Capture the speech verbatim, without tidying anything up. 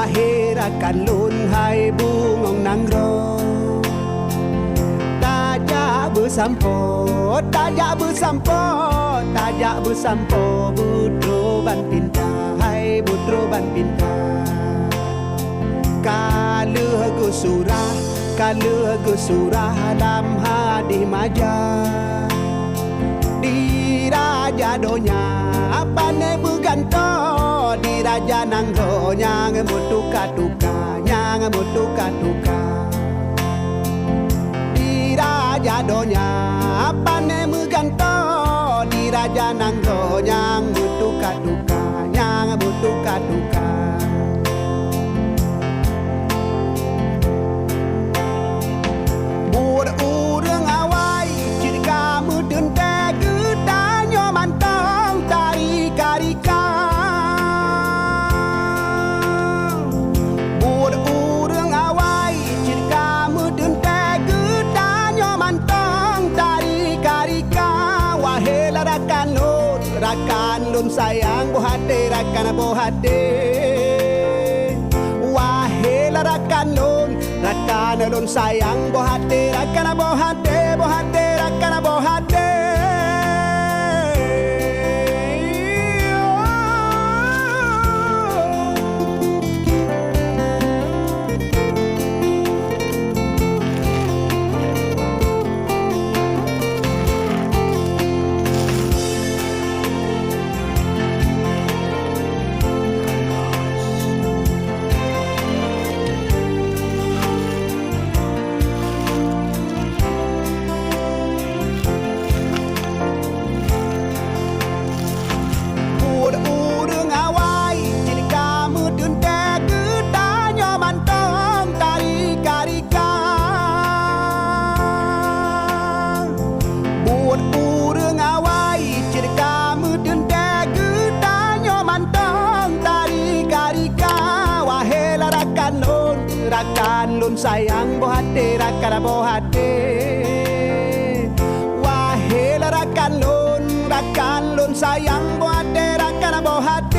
Wahé rakan lôn hai bungöng nanggroe, tajak beusampoe, tajak beusampoe, tajak beusampoe, beutroe ban pinta, hai beutroe ban pinta. Ka lheueh geusurah, ka lheueh geusurah lam hadih maja. Di raja donya pane meugantoe, di raja nanggroe nyang meutuka-tuka, nyang meutuka-tuka. Di raja donya pane meugantoe, di raja nanggroe nyang meutuka-tuka, nyang meutuka-tuka. Buet ureuëng awai cit ka meuteuntée, geutanyoe mantong tari karika. Buet ureuëng awai cit ka meuteuntée, geutanyoe mantong tari karika. Wahé rakan lôn, rakan lôn sayang boh até, rakan boh até. Wahé rakan lôn, rakan lôn sayang boh até, rakan boh até, boh até, rakan boh até. Buet ureuëng awai cit ka meuteuntée, geutanyoe mantong tari karika. Buet ureuëng awai cit ka meuteuntée, geutanyoe mantong tari karika. Wahé rakan lôn, rakan lôn sayang boh até, rakan boh até. Wahé rakan lôn, rakan lôn sayang boh até, rakan boh até.